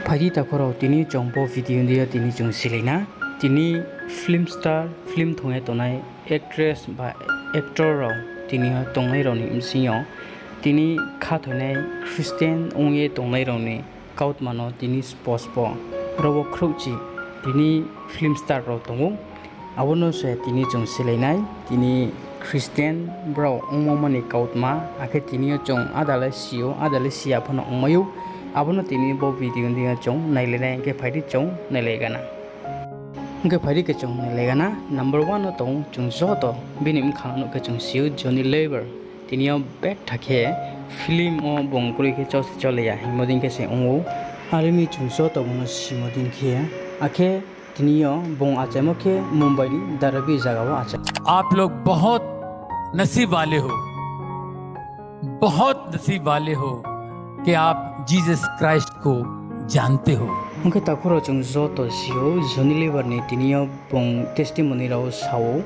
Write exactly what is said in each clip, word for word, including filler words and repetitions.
Phai di takhu rao, tini chung bo video deing yo tini chung silai na. Tini film star, film thong ye tongnai actress ba actor rao tini yo tongnai rao ni bsing yo tini khathoinai Christian ong ye tongnai rao ni kautma no tini spo spo ro wo khrouhchi tini film star rao tong ou. Abo no se tini chung silai nai, tini Christian brao ongmo ma ni kautma, akhe tini yo chung áda le si ou, áda le si ya pho no ongmai ou. Abo no tini bo video deing yo chung nailai nai, hing khe phai di chung nailai gana. Hing khe phai di khe chung nailai gana. Number one no tong ou, chung joto bini bkhang nuh khe chung si ou, Johnny Lever. Tini yo betha khe film wo bung kroi khe chol se chol ya hingmo dei khe se ong ou. Are mi chung joto bung no simo dei khe, akhe tini yo bung achaimo khe Mumbai ni Dharavi zaga wo achai. आप लोग बहुत नसीब वाले हो, बहुत नसीब वाले हो कि आप जीसस क्राइस्ट को जानते हो। Hing khe takhu rao, chung joto si ou, Johnny Lever ni tini yo bung testimony rao sa ou,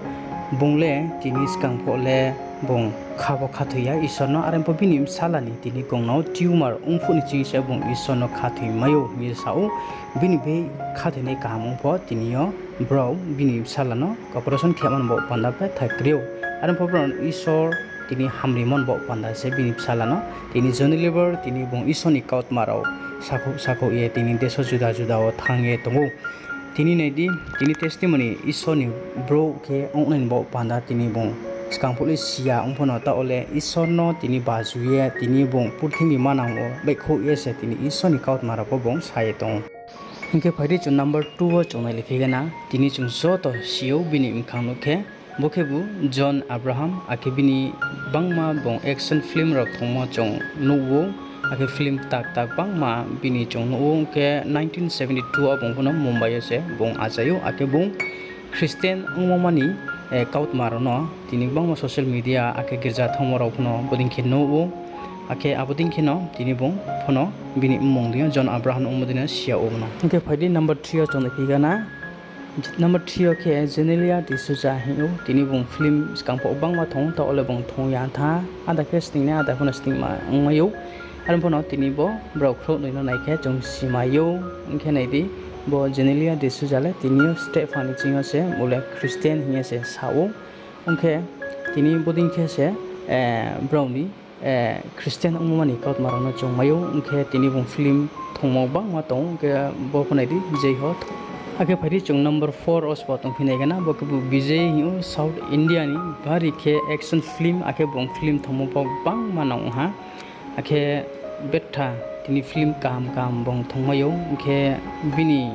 bung le tini skang pho le bung kha pho khathoi ya Isor no, are pho bini bsala ni tini kong no tumor ong phuh ni ching se bung Isor no khathoi mai ou hing ye sa ou. Bini bai khathoinai kaham ong pho tini yo brao bini bsala no operation khe mani baoh panda betha kri ou. Are pho brao Isor tini hamrimo ni baoh panda se bini bsala no tini Johnny Lever tini bung Isor ni kautma rao sakhouh sakhouh ye tini deso juda juda wo thanng ye tong ou. Tini nai di, tini testimony Isor ni brouh khe ong nai ni baoh panda tini bung skang phuh le si ya ong pho no, taoh le Isor no tini baju ye tini bung purthimbi manang wo baihkhouh ye se tini Isor ni kautma rao pho bung sa ye tong ou. Hing khe phai di chung number two wo chung nailai phi gana. Tini chung joto si ou bini bkhang nuh khe, bo khebu John Abraham, akhe bini bangma bung action film rao thongmo chung nuh ou, akhe film kta kta bangma bini chung nuh ou. Hing khe nineteen seventy two wo bung pho no Mumbai yo se bung achai ou, akhe bung Christian ongmo ma ni kautma rao no tini bangma social media akhe girja thanngmo rao pho no bodei khe nuh ou. Akhe abo dei khe no tini bung pho no bini mmung deing yo John Abraham ongmo dei no si ya ou no. Hing khe phai di number three yo chung naiphi gana. Number three yo khe Genelia D'Souza hing ou. Tini bung film skang pho bangma thong ou, taoh le bung thong ya tha. Áda khe sning nai, áda pho no sning ma ongmai ou. Are pho no tini bo brao khrouhnoi no nai khe chung simai ou. Ong khe nai di, bo Genelia D'Souza le tini yo steh pha ni ching yo se, bo le Christian hing ye se sa ou. Ong khe tini bodei khe se, brao ni Christian ongmo ma ni kautma rao no chung mai ou. Ong khe tini bung film thongmo bangma tong ou, ong khe bo pho nai di, Jai Ho. Akhe phai di chung number four wo sbo tongphi nai gana, bo khebu Vijay hing ou, South India ni bari khe action film, akhe bung film thongmo pho bangma nang ha. Akhe betha tini film kaham kaham bung thongmai ou, ong khe bini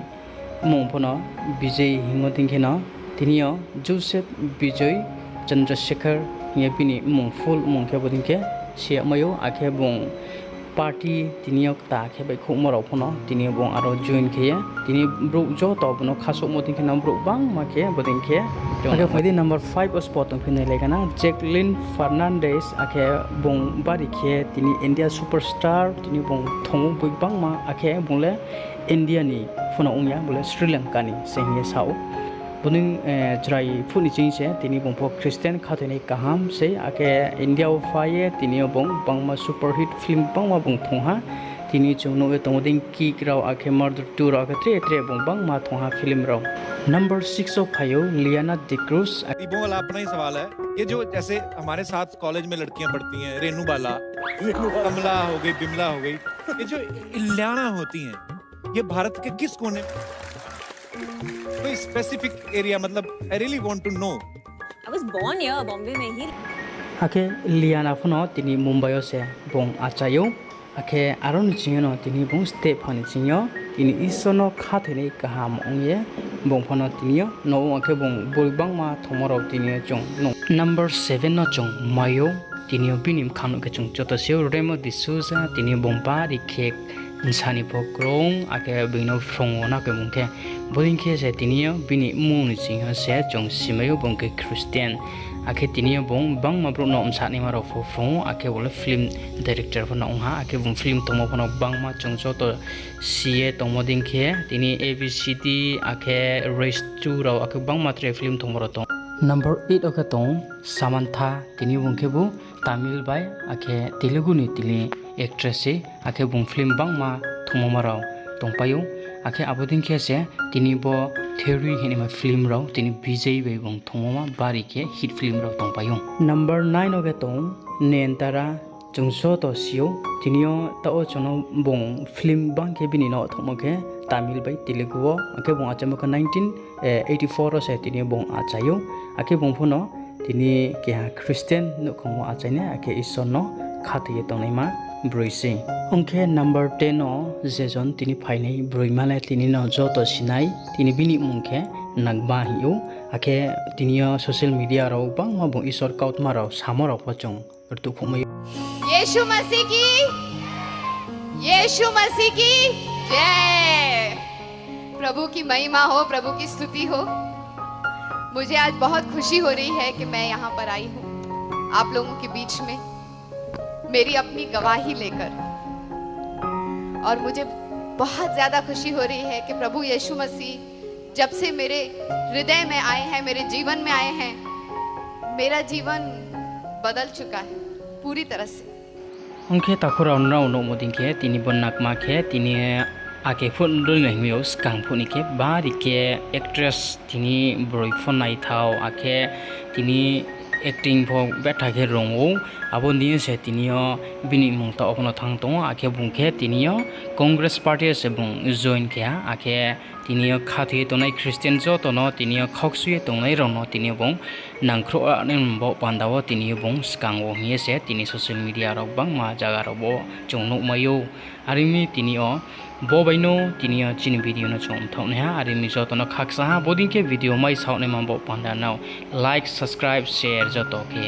mmung pho no Vijay hingmo dei khe no, tini yo Joseph Vijay Chandrasekhar hing ye bini mmung, full mmung khe bodei khe si yagmai ou, akhe bung party tini yo kta khe baihkhouhmo rao pho no tini yo bung aro join khe ye, tini brouh joto bung no khasouhmo dei khe no brouh bangma khe bodei khe. Akhe phai di number five wo sbo tongphi nai lai gana, Jacqueline Fernandez, akhe bung bari khe tini India superstar, tini bung thong ou boi bangma, akhe bung le India ni pho no ong ya, bo le Sri Lanka ni se hing ye sa ou. Bodei chrai phuh ni ching se tini bung pho Christian khathoinai kaham sei, akhe India wo phai ye tini yo bung bangma superhit film bangma bung thong ha. Tini chung nuh ye tong ou dei Kick rao, akhe Murder two rao, akhe tre tre bung bangma thong ha film rao. Number six wo phai ou Liana D'Cruz. ये वो वाला अपना ही सवाल है। ये जो जैसे हमारे साथ कॉलेज में लड़कियां पढ़ती हैं, रेनू बाला, कमला हो गई, बिमला हो गई, ये जो इल्याना होती हैं, ये भारत के किस कोने, कोई स्पेसिफिक एरिया, मतलब, I really want to know। I was born here, Bombay में ही। Akhe Liana pho no tini Mumbai yo se bung achai ou. Akhe aro ni ching yo no tini bung steh pha ni ching yo tini Isor no khathoinai kaham ong ye bung pho no tini yo nuh ou, akhe bung boi bangma thongmo rao tini yo chung nuh. Number seven no chung mai ou, tini yo bini bkhang nuh khe chung joto si ou, Remo D'Souza, tini bung bari khe bsa ni pho krung, akhe bini phrung wo na khe bung khe. Bodei khe se tini yo bini mmung ni ching yo se chung simai ou, bung khe Christian. Akhe tini yo bung bangma brouh no bsa naima rao pho phrung ou, akhe bo le film director pho no ong ha, akhe bung film tongmo pho no bangma chung joto si ye tongmo dei khe, tini A B C D, akhe Race two rao, akhe bangma tre film tongmo rao tong. Number eight wo khe tong Samantha, tini bung khebu Tamil bai, akhe Telugu ni tini actress se, akhe bung film bangma thongmo ma rao tongpai ou. Akhe abo dei khe se tini bo Theory hingnaima film rao tini Vijay bai bung thongmo ma bari khe hit film rao tongpai ou. Number nine wo khe tong Nayanthara, chung joto si ou. Tini yo taoh wo chung no bung film bang khe bini no thongmo khe Tamil bai Telugu wo, akhe bung achaimo khe nineteen eighty four wo se tini bung achai ou. Akhe bung pho no tini keha Christian nouhkhong wo achainai, akhe Isor no khathoi ye tongnaima broi se. Ong khe number ten wo je jon tini phainai broima le tini no joto sinai, tini bini mmung khe Nagma hing ou. Akhe tini yo social media rao gbangma bung Isor kautma rao samo rao pho chung rtuhkhouhmai ou. यीशु मसीह की, यीशु मसीह की जय। प्रभु की महिमा हो, प्रभु की स्तुति हो। मुझे आज बहुत खुशी हो रही है कि मैं यहाँ पर आई हूँ, आप लोगों के बीच में, मेरी अपनी गवाही लेकर। और मुझे बहुत ज्यादा खुशी हो रही है कि प्रभु यीशु मसीह जब से मेरे हृदय में आए हैं, मेरे जीवन में आए हैं, मेरा जीवन बदल चुका है पूरी तरह से। Ong khe takhu rao, nrao nuhmo dei khe tini bo Nagma khe tini ake phuh doi no hingmi ou, skang phuh ni khe bari khe actress tini broi pho naithao, akhe tini acting pho betha khe rung ou. Abo ni se tini yo bini mmung taoh pho no thanng tong ou, akhe bung khe tini yo Congress party yo se bung join khe ha, akhe tini yo khathoi ye tongnai Christian joto no, tini yo khauksu ye tongnai rao no tini yo bung nangkhruh nai bo panda wo tini yo bung skang wo hing ye se tini social media rao gbangma zaga rao bo chung nuhmai ou. Are ong mi tini yo bo bai no tini yo chini video no chung mthaoh nai ha, are ong mi joto no khakchang ha, bodei khe video mai saohnaima bo panda no like, subscribe, share joto khe